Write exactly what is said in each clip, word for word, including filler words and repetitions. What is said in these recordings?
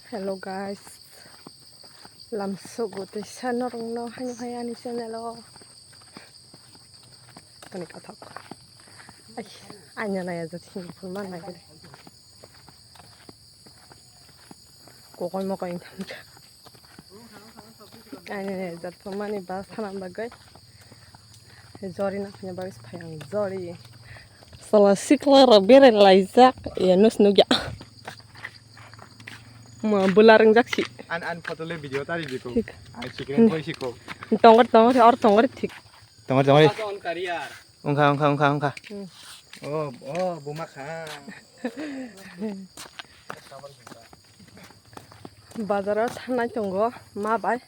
Hello guys, lamsogo tei sa norokno haino hai ani channel o. Toni kothok. Ai, aina naya jat hini phunma nai gede. Kokoi mokoi wngkha. Aina naya jat phunmani ba sana bagwi. Jori na phanya bagwi phai ang jori. Sala sikla rok berai laijak ya nus nugya. Ma bula ringjak si. An an photo le video tari diko. Thik. Ai sikren koi siko. Tongor tongor or tongor thik. Tongor tongor. Ungkha ungkha ungkha ungkha. Hmm. Oh oh buma kha. Bazaro thangnai tongo ma bai.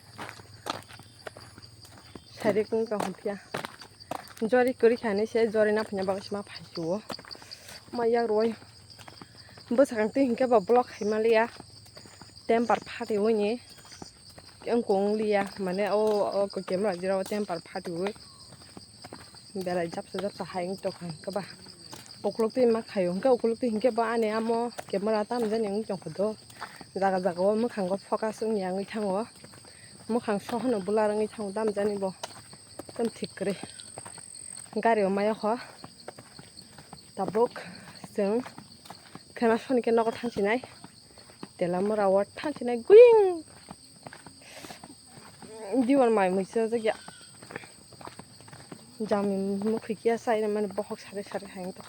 Sairik wng tong phiya. Jori kwrwi kha hinwi se jori na phina bagwi se ma phai suo. Ma yak roi. Bwsakang twi hinkhe bo block khai maliya. Temper phati wini. Wngkong liya mane o o camera jora o temper phati wi. Belai japsa japsa hai wng tokha hinkhe ba. Ukuluk twi ma khaio hinkhe ukuluk twi hinkhe bo ani amo camera tamjani wng tongkha do. Jaga jaga o mwkhango focus wngya wngwi thango. Mwkhang sohano blur wngwi thango tamjani bo. Tamo thik kwrwi. Gari o maya kho. Tabuk chwng khema soni khe nogo thang sinai. Telamura o thang sinai guing. Diwar mai muisa jak ya. Jami mukhui kiya sai mani bohok sari sari hai to.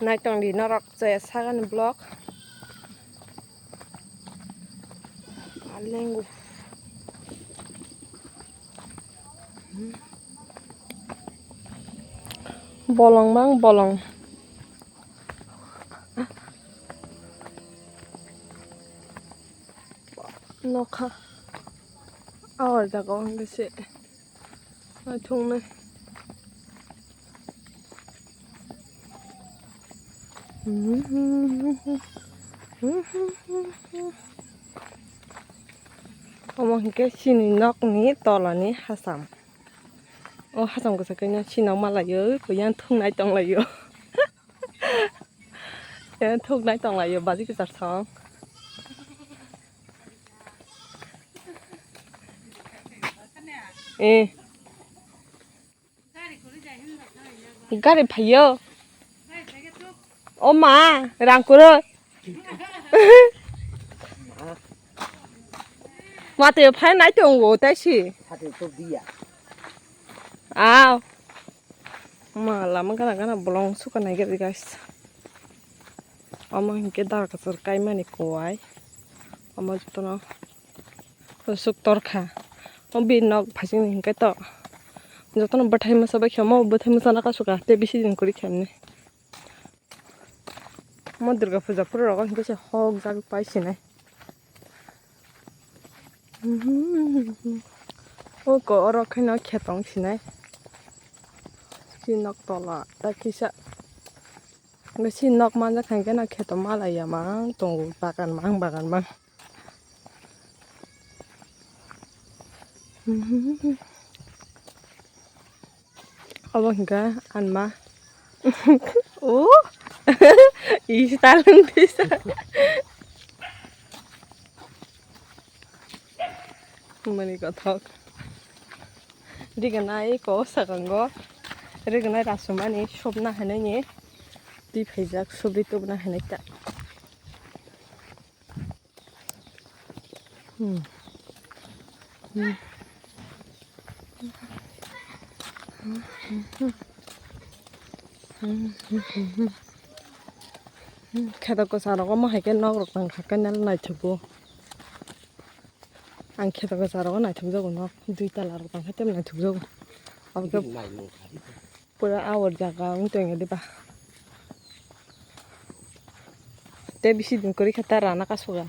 Naitong di norok chaya sagani block. Alengu. Bolong bang bolong. Nokha. Awar jaga o hingke se. Naithoknai. Omo hingke chini nokni tolani hacham. O hacham kosakeno chini nok malaio, koi yang thungnai tonglaio. Yang thungnai tonglaio, baji kwchar song. Eh. Gari phaio. O ma, rang kwrwi. Matwi phai nai tongo, tai si. Aw. Ma, lama gana gana bolong suka nai gari, guys. Omo hinkhe dara kwchwr kaimani kuwai. Omo jotono suk torkha. O bini nok phaisingni hinkhe to jotono bwthai masa bai khe omo bwthai masa no kasu ka tei bisi din kwrwi khe himni. Omo Durga puja phuru rogo hinkhe se hok jak pai sinai. Oko oro khaino khe tong sinai. Chini nok tola ta kisa. Bisi nok manjak khankhe no kheto malaiya mang tongo bagan mang bagan mang. Obo hingkha anma. O. Ista lwng tisa. Mani kothok. Riganai ko sakango. Riganai rasumani sobna hinui ni. Twi phaijak sobri tubuna hinui ta. Hmm. Hmm. Kheto kwcharo omo hai khe nok rok tang kha khe nang naithogo. Ang kheto kwcharo naithok jago nok dui tala rok tang kha tei naithok jago. Abo khe pura awar jaga wng tong ya diba. Tei bisi din kwrwi kha ta rana kasu ga.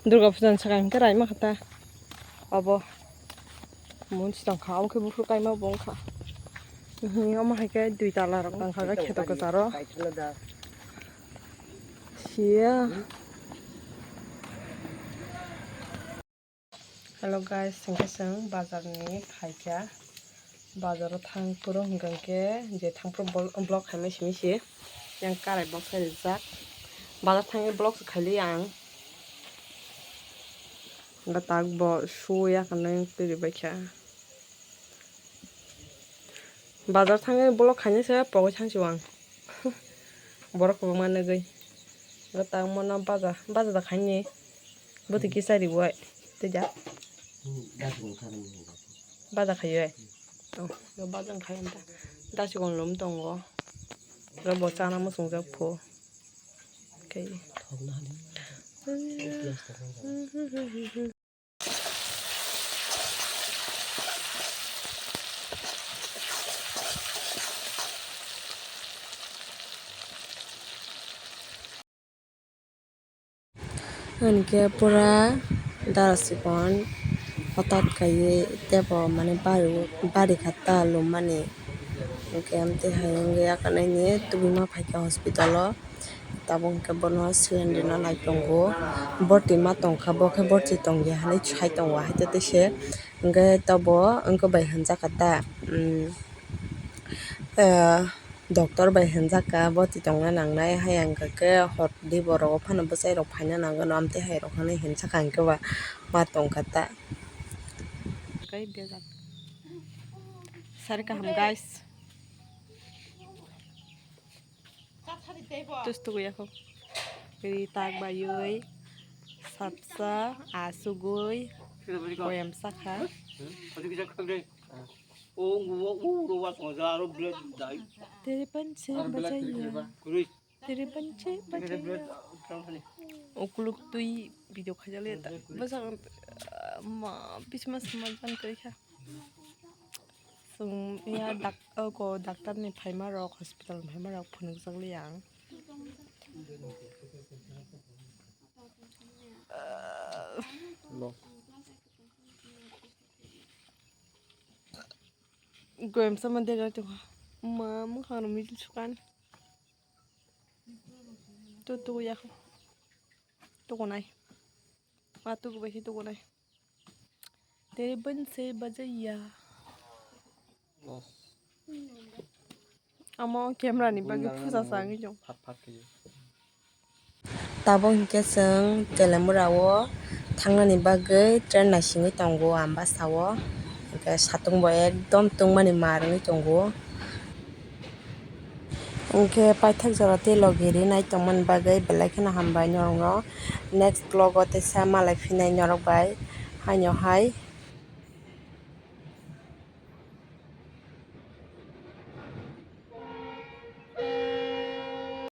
Durga puja ni swkang hwnkhe raima kha ta. Abo mun si tong kha, abo khe buphuru kaima bo wng kha. Omo hai khe dui tala rok tang kha kheto kwcharo. Siya. Hello guys, hingke chwng bazar ni phaikha. Bazar o thang phuru hingke je thang phuru vlog khaimai simi se. Yang karai box khai rijak. Bazar thangwi vlog se khaili ang. Hwnkhe tak bo su ya khe nang twi rwbaikha. Bazar thangwi vlog khainai se pogwi thangsi o ang. Borok kwbangma nugwi. Hwnkhe tak mono baja, baja da khaini. Bwtwi kisa riwi tei ja. Baja khaiwi. Oh, yo baja khai anta. Dasikon lum tongo. Yo bo chana muchungjak pho. Khe. Hwnkhe pura dara sikon hotat kaiwi tebo mane bari, bari kha ta lummani. Hwnkhe amtwi hai wngwi yakarnani tubui ma phaikha hospital o. Tabuk hwnkhe bono cylinder no nai tongo, borti ma tongkha, bo khe borti tongya hinwi sai tongo, haithe tei se hwnkhe tobo wngkha bai hinjakha ta, um, eh, doctor bai hinjakha, borti tongna nangnai, hai hwnkha khe hor di borok phano bwsai rok phaina nangwi, amtwi hai rok hinwi hinjakha hwnkhe ba ma tongkha ta. Sari kaham, guys. Tus tuku yako. Ri tak bayui, satsa, asugui, koyam sakha. Tere panche bajaiya. Tere panche bajaiya. Ukuluk twi video khaijak le ta. Bwsang, ah, ma, bismas ma jan kari kha. Chwng ya dak-, o ko doctor ni phaima rok, hospital ni phaima rok phunukjak li ang. Ah. Goyam sama dega tongkha. Ma, mwkhang rok mijil sukan. Tu, tu, ya. Tukunai. Ma, tuku bai khe tukunai. Tere banse bajaiya. Amo camera ni bagwi puja sa wngwi chong. Tabuk hinkhe chwng Telemura o thangnani bagwi train naisingwi tongo Ambasa o. Hinkhe satung bo ekdom tungmani mar wngwi tongo. Hinkhe paithak jora tei logi rinai tongmani bagwi belai kheno hambai norokno. Next vlog o teisa malai phinai norok bai. Haino hai.